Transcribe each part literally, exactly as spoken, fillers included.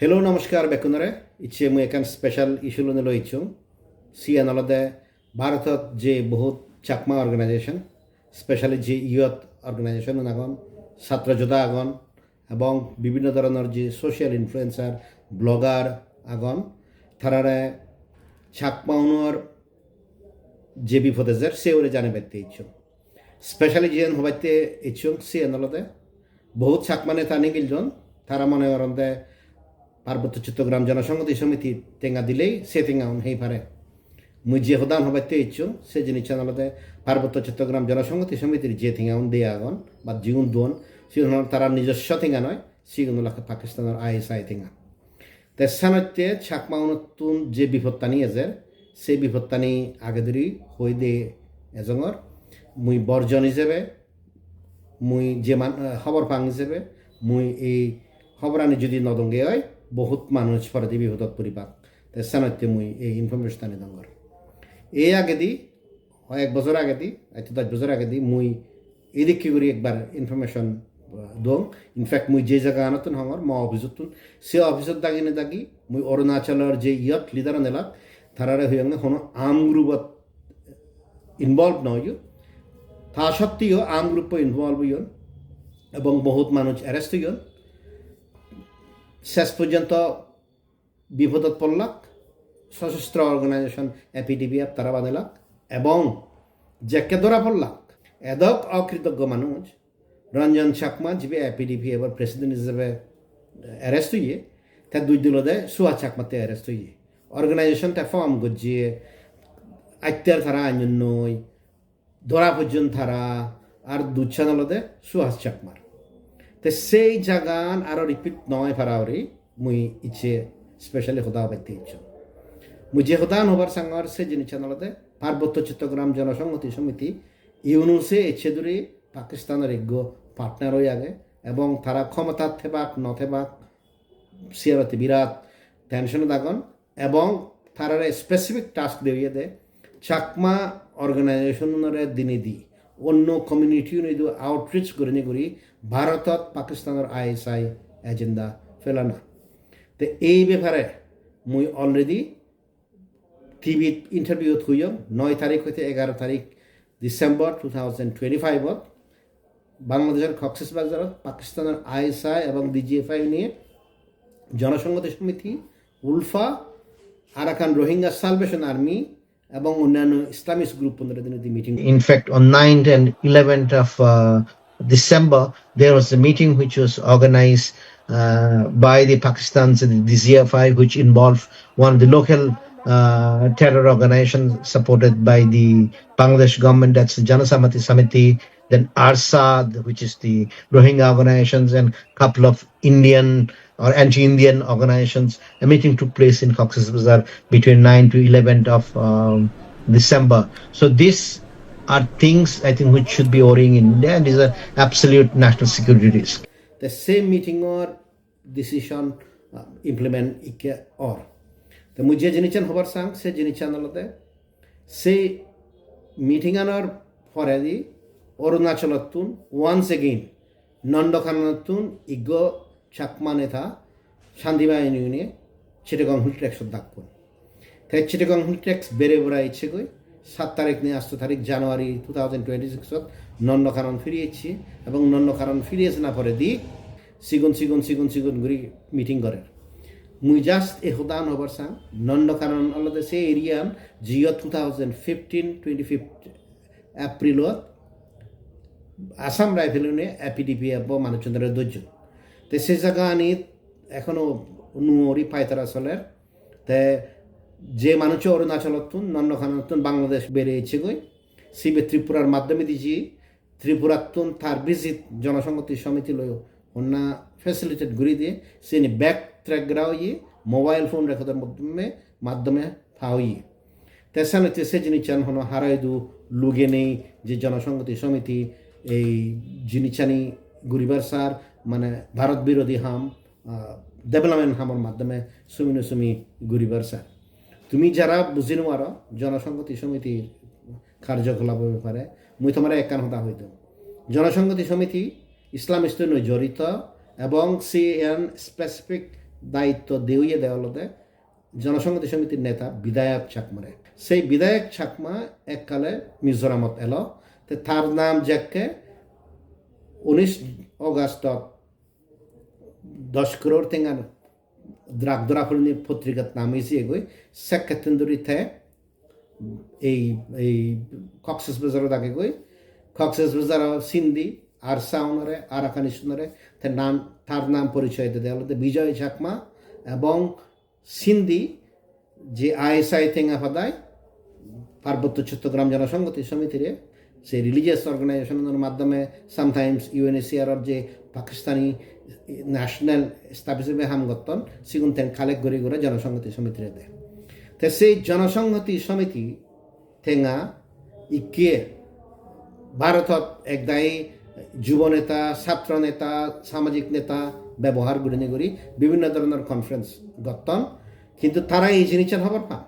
Hello, namaskar bekkunore. Icche mui ekkan special issue lone loi icchung. Siyan olode Bharotot je bohut Chakma organization, specially je youth organization un agon, Chhatro Jodha agon, ebong bibhinno dhoronor je social influencer, blogger agon, tarare Chakma unor je bipod ejer, se hure janibatte icchung. Specially jiyen hobatte icchung, siyen olode bohut Chakma neta nigiljon, tara mone goronde Parbotto Chottogram Jonosonghoti Somiti tenga dilei se tenga un hei pare. Mui je hodan hobatte icchung, se jinissan olode Parbotto Chottogram Jonosonghoti Somitir je tenga un deya agon, ba jigun duon, sigun olode tara nijosso tenga noi, sigun olode Pakistanor I S I tenga. Te senotte Chakma unottun je bipottani ejer, se bipottani age duri hoi de ejongor. Mui borjon ijebe, mui je man-, eh, hobor pang ijebe, mui ei hoborani judi no donge oi, bohut manuj poredi bipodot puribak. Te senotte mui ei information ani dongor. Ei agedi, o ek bojor agedi, atte dosh bojor agedi, mui edikke guri ekbar information, uh, dong. In fact, mui je jaganottun hongor, mo office-ottun, se office-ot dagine dagi, mui Arunachalor je youth leader-un elak, tarare hoyonge hono arm group-ot involve no oiyo. Ta sotteyo arm group-o involve oyon, ebong bohut manuj arrest oyon. Ses porjonto bipodot pollak, sosostro organization A P D P F tara banelak, ebong jekke dora pollak, edok okritoggo manuj, Ranjan Chakma, jibe A P D P F or president ijebe arrest oye, te dui dilode Suhas Chakmatte arrest oye. Organization te form gojje, atter tara anyon noi, dora pojjon tara, ar dujjan olode Suhas Chakmar. Te sei jagan aro repeat noi para uri mui icche specially hoda hobatte icchung. Mui je hodan hobar sangor se jinissan olode Parbotto Chottogram Jonosonghoti Somiti, Yunuse ecche duri Pakistanor ekko partner oi age, ebong tara khomotat thebak no thebak siyanotte birat tension-ot agon, ebong tarare specific task de oyede Chakma organization-unore dinedi onno community-un idu outreach gurinei guri Bharotot Pakistanor I S I agenda phelana. Te ei bepare mui already T V interview-t hoyong, noi tarik hoite egaro tarik December two thousand twenty-five-ot Bangladeshor Cox's Bazarot Pakistanor I S I ebong D G F I niye Jonosonghoti Somiti, ULFA, Arakan Rohingya Salvation Army ebong onnanno Islamist group-unore dinedi meeting. In fact, on ninth and eleventh of, uh, December, there was a meeting which was organized, uh, by the Pakistan's D G F I, which involved one of the local, uh, terror organizations supported by the Bangladesh government, that's the Jana Samati Samiti, then ARSA, which is the Rohingya organizations, and couple of Indian or anti-Indian organizations. A meeting took place in Cox's Bazar between ninth to eleventh of, um, December. So these are things, I think, which should be worrying in India and is an absolute national security risk. The same meeting or decision, uh, implement ikke or. Te mui je jinissan hobar sang, se jinissan olode, se meeting anor poredi Arunachalottun once again Nandokanonottun iggo Chakma neta Shanti Bahinine Chittagong Hill Tracts-ot dakkon. Te Chittagong Hill Tracts bere bora icchegoi, sat tarik ne asto tarik January two thousand twenty-six-ot Nandakanan firi icche, ebong Nandakanan firi ejana poredi sigon sigon sigon sigon guri meeting gorer. Mui just e hodan hobar sang, Nandakanan olode se area-an jiyot two thousand fifteen twenty-fifth April-ot Assam Rifle-une A P D P F-o manuchunore dojjon. Te se jaganit ekhono nuo guri paitara soler. Te je manucho Arunachalottun, Nandakanonottun Bangladesh bere ecchegoi, sibe Tripurar maddhome diji, Tripurattun tar visit Jonosonghoti Somiti loi honna facilitate guri diye, sini back track gora oye, mobile phone record-or maddhome, maddhome pa oye. Te senotte se jinissan hono hara idu luge nei je Jonosonghoti Somiti ei jinissani guribar sar, mane Bharat birodhi ham, ah, development hamor maddhome sumine sumi guribar sar. Tumi jara buji no paro Jonosonghoti Somitir karjokolapor bepare, mui tomare ekkan hoda hoi dong. Jonosonghoti Somiti Islamist loi jorito ebong siyen specific daitto de oyede olode Jonosonghoti Somitir neta Bidhayak Chakmare. Sei Bidhayak Chakma ekkale Mizoramot elo, te tar nam jekke unis Augustot dos crore tengar drug dhora porinei potrikat nam ejiyegoi, sekkettun dhuri te ei, ei Cox's Bazar-ot agegoi. Cox's Bazar-o sindi Arsa unore, Arakanese unore, te nam, tar nam porichoy dede olode Bijoy Chakma, ebong sindi je I S I tenga padai Parbotto Chottogram Jonosonghoti Somitire, se religious organization-or maddhome, sometimes U N H C R-or je Pakistani national staff ijebe ham gotton, sigun ten collect guri guri Jonosonghoti Somitire de. Te sei Jonosonghoti Somiti tenga ikke Bharotot ekdagi jubo neta, satro neta, samajik neta bebohar gurinei guri bibinno dhoronor conference gotton. Kintu tara ei jinissan hobor pan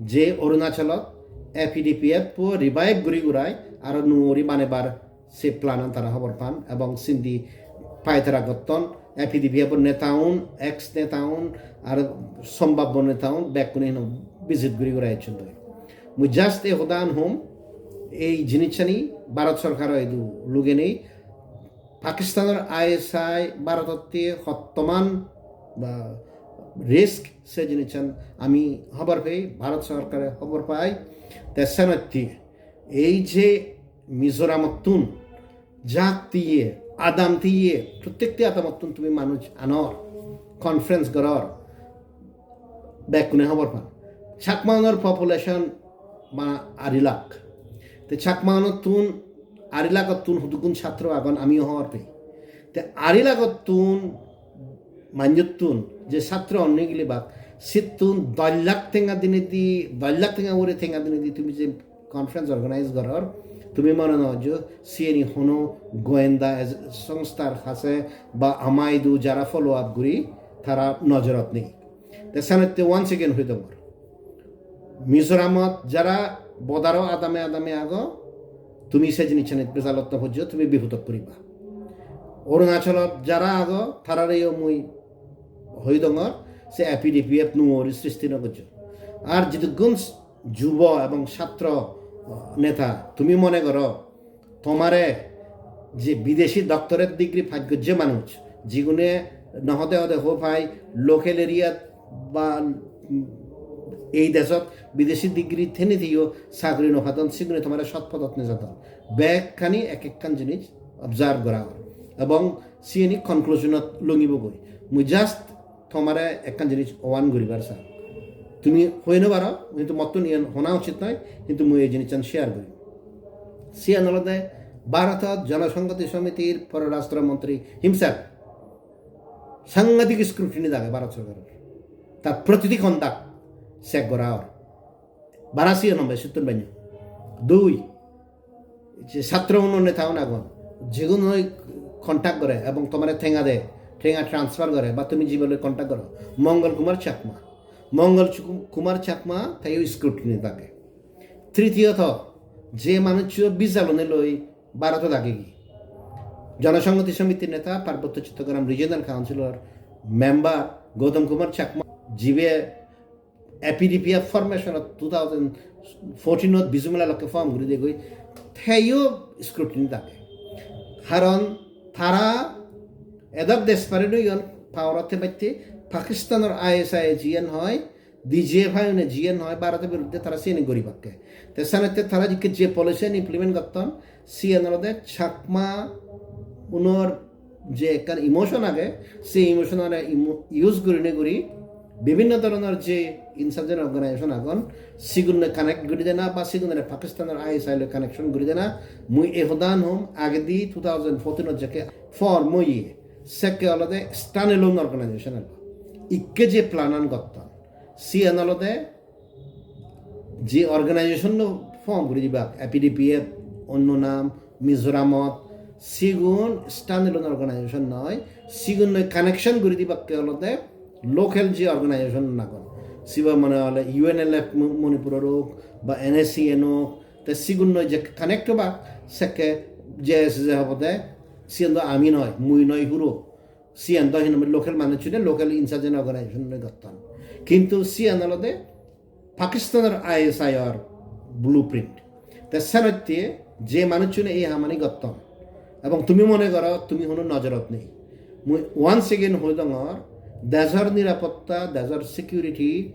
je Arunachalot A P D P F-o revive guri gurai aro nuo guri banebar se plan-an tara hobor pan, ebong sindi pai tara gotton, A P D P F-o netaun, ex netaun, ar sombhabbo netaun bekkune hino visit guri guri ecchon doi. Mui just ei hodan hom, ei jinissani Bharat sorkaro idu lugenei, Pakistanor I S I Bharototte hottoman ba risk, se jinissan ami hobor pei, Bharat sorkare hobor pai. Te senotte ei je Mizoramottun jak tiye, adam tiye, prottekti adamottun tumi manuj anor, conference goror, bekkune hobor pan. Chakmaunor population bana ari lakh. Te Chakmaunottun ari lakhottun hudukkun satro agon, amiyo hobor pei. Te ari lakhottun manjottun je satro onne gili bak, sittun dos lakh tenga dinedi, dos lakh tenga ugure tenga dinedi tumi je conference organize goror, tumi mone no hojjo siyeni hono goenda ej-, songsthar haje ba ama idu jara follow up guri tara nojorot nei. Te senotte once again hoi dongor, Mizoramot jara bodaro adame adame ago, tumi se jinissanit bejalot no pojjo, tumi bipodot poriba. Arunachalot jara ago, tarareyo mui hoi dongor, se A P D P F nuo guri sristi no gojjo. Ar jidukkun jubo ebong satro neta, tumi mone goro, tomare je bideshi doctorate degree pass gojje manuj, jigune no hode hode ho pai local area-t ba, mm, ei dejot bideshi degree theni theyo sagori no padon, sigune tomare sot podot nejadon. Bekkani ek ekkan jinis observe gora or. Ebong siyeni conclusion-ot lungibogoi. Mui just tomare ekkan jinis owan guribar sang. Tumi hoi no paro, hintu mottun iyan hona uchit noi, hintu mui ei jinissan share gurim. Siyan olode Bharotot Jonosonghoti Somitir Pororastro Montri himself sangadik scrutiny dage Bharot sorkaror. Tar protiti conduct check gora or. Bara siyan hombe sittun benyo. Dui, je satro unno neta un agon, jigun oi contact gore ebong tomare tenga de, tenga transfer gore ba tumi jibe loi contact goro, Mongol Kumar Chakma. Mongol Chu-, Kumar Chakma teyo scrutiny dage. Tritiyoto, je manuccho visa lone loi Bharotot agegi. Jonosonghoti Somitir neta, Parbotto Chottogram Regional Council-or member Gautam Kumar Chakma, jibe A P D P F formation-ot two thousand fourteen-ot Biju Mela lokke form guri degoi, teyo scrutiny dage. Karon tara edok desperate oyon power-ot thebatte, Pakistanor I S I jiyen hoi, D G F I-une jiyen hoi, Bharotor biruddhe tara siyeni guribakke. Te senotte tara jikke je policy-an implement gotton, siyen olode Chakma unor je ekkan emotion age, se emotion-ore emo-, use gurinei guri bibinno dhoronor je insurgent organization agon, sigunore connect guri dena ba sigunore Pakistanor I S I loi connection guri dena, mui ei hodan hom agedi two thousand fourteen-ot jekke form oye, sekke olode standalone organization elo. Ikke je plan-an gotton, siyan olode je organization-o form guri dibak, A P D P F, onno nam, Mizoramot, sigun standalone organization noi, sigun noi connection guri dibakke olode local je organization agon. Sibe mane ole U N L F Mo-, Manipuror ok, ba N S C N ok, te sigun noi je connect obak, sekke J S S A obode, siyan do ami noi, mui noi huro. Siyan do hinamai local manuchune, local insurgent organization-une gotton. Kintu siyan olode Pakistanor I S I-or blueprint. Te senotte je manuchune ei hamani gotton, ebong tumi mone goro tumi hono nojorot nei, mui once again hoi dongor, dejor nirapotta, dejor security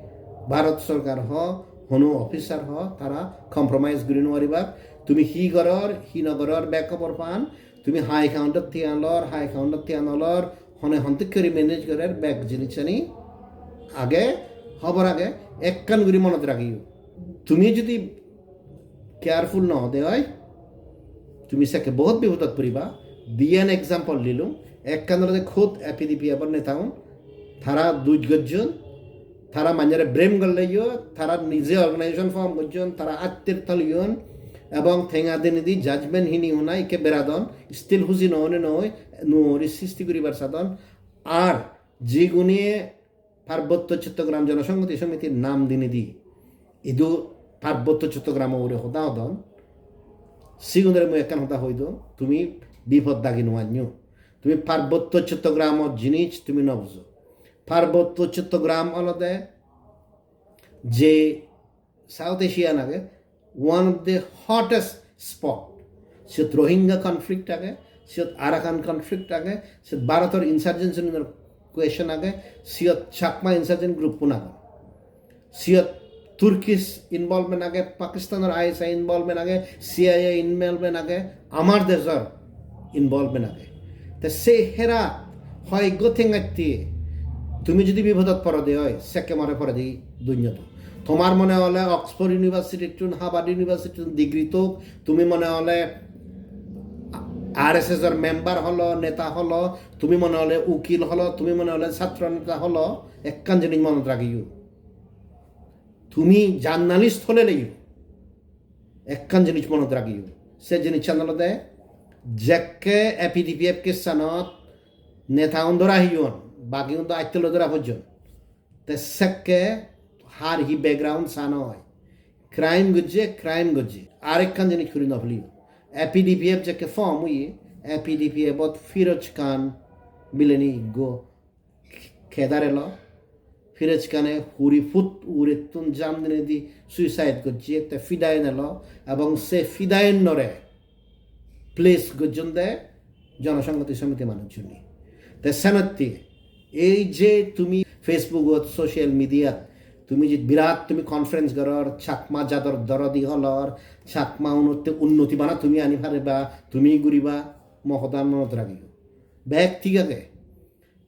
Bharot sorkar ho, hono officer ho, tara compromise guri nw paribak. Tumi hi goror, hi nw goror, bek hobor pan. Tumi high command-ot tiyan lor, high command-ot tiyan olor, hone hontik guri manage gorer, bek jinissani age, hobor age, ekkan guri monot ragiyo. Tumi jodi careful nw ode oi, tumi sekke bohut bipodot poriba. Diyan example dilung, ekkan olode khud A P D P F-or netaun, tara duj gojjon, tara manjore blame gorleyo, tara nije organization form gojjon, tara attir taliyon, ebong tenga dinedi judgment hini huna ikke beradon, still huji nw one noi, nuo guri sristi guribar sadon. Ar jigune Parbotto Chottogram Jonosonghoti Somitir nam dinedi idu Parbotto Chottogramo ugure hoda hodon, sigunore mui ekkan hoda hoi dong, tumi bipod dagi nw anyo. Tumi Parbotto Chottogramor jinis tumi nw bujo. Parbotto Chottogram olode je South Asian age, one of the hottest spot. Siyot Rohingya conflict age, siyot Arakan conflict age, siyot Bharator insurgency-unor question age, siyot Chakma insurgent group-un agon. Siyot Turkish involvement age, Pakistanor I S I involvement age, C I A involvement age, amar dejor involvement age. Te se hera hoi go tengatte tumi jodi bipodot porode oi, sekke more porode dunyoto. Tomar mone ole Oxford University-tun, Harvard University-tun degree tok, tumi mone ole R S S-or member holo, neta holo, tumi mone ole ukil holo, tumi mone ole satro neta holo, ekkan jinis monot ragiyo. Tumi journalist holeleyo ekkan jinis monot ragiyo. Se jinissan olode jekke A P D P F case-anot neta-un dora heyon, bagiun do atteloi dora pojjon. Te sekke har hi background sa noi. Crime gojje, crime gojje. Ar ekkan jinis guri nw peliyo. A P D P F jekke form oye, A P D P F-ot Firoz Khan bileni ikko cadre elo. Firoz Khane huri foot ugurettun jump dinedi suicide gojje, te fidain elo, ebong se fidainore place gojjon de Jonosonghoti Somiti manuchchune. Te senotte ei je tumi Facebook-ot, social media-t tumi je birat tumi conference goror, Chakma jador dorodi holor, Chakma unotte unnoti bana tumi ani pariba, tumi guriba, mo hodan monot ragiyo. Bek thik age.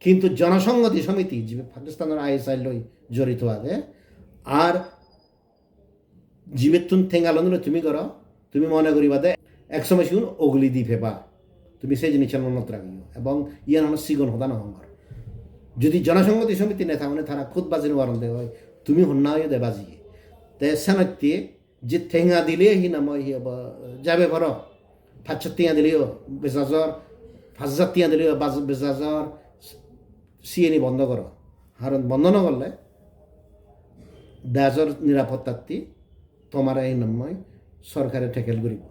Kintu Jonosonghoti Somiti jibe Pakistanor I S I loi jorito age, ar jibettun tenga lonole tumi goro, tumi mone guriba de ek somoy sigun oguli di peba. Tumi se jinissan monot ragiyo. Ebong iyan hono sigon hoda no hongor. Jodi Jonosonghoti Somiti neta une tara khud baji no paron de oi, tumi honna oyo de bajiye. Te senotte je tenga dile hi nang oi hi obo, jabe paro. Pachsot tenga dileyo beja jor, pach hajar tenga dileyo baj-, beja jor, siyeni bondo goro. Haron bondo no gorle dejor nirapottatte tomare hi nang oi sorkare tackle guribo.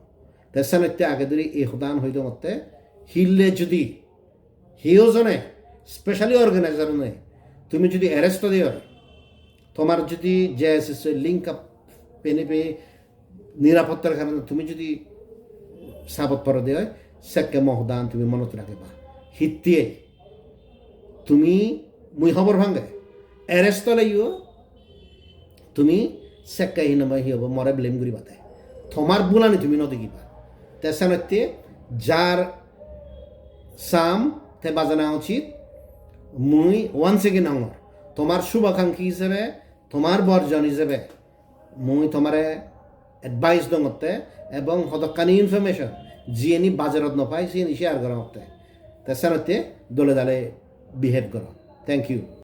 Te senotte age duri ei hodan hoi dongotte, hille judi hiyo jone, specially organizer-une, tumi judi arrest ode oi, tomar judi J S S link up pene pe nirapottar karone tumi judi sabot porode oi, sekke mo hodan tumi monot ragiba. Hittei tumi, mui hobor pange, arrest oleyo tumi sekke hi nang oi hi obo, more blame guriba de. Tomar bulani tumi no degiba. Te senotte jar sam te bajana uchit, mui once again hongor. Tomar shubakankhi hisebe, tomar borjon hisebe, mui tomare advice dongotte ebong hodokkani information jiyeni bajarot no pai siyeni share gorongotte. Te senotte dole dale behave goro. Thank you.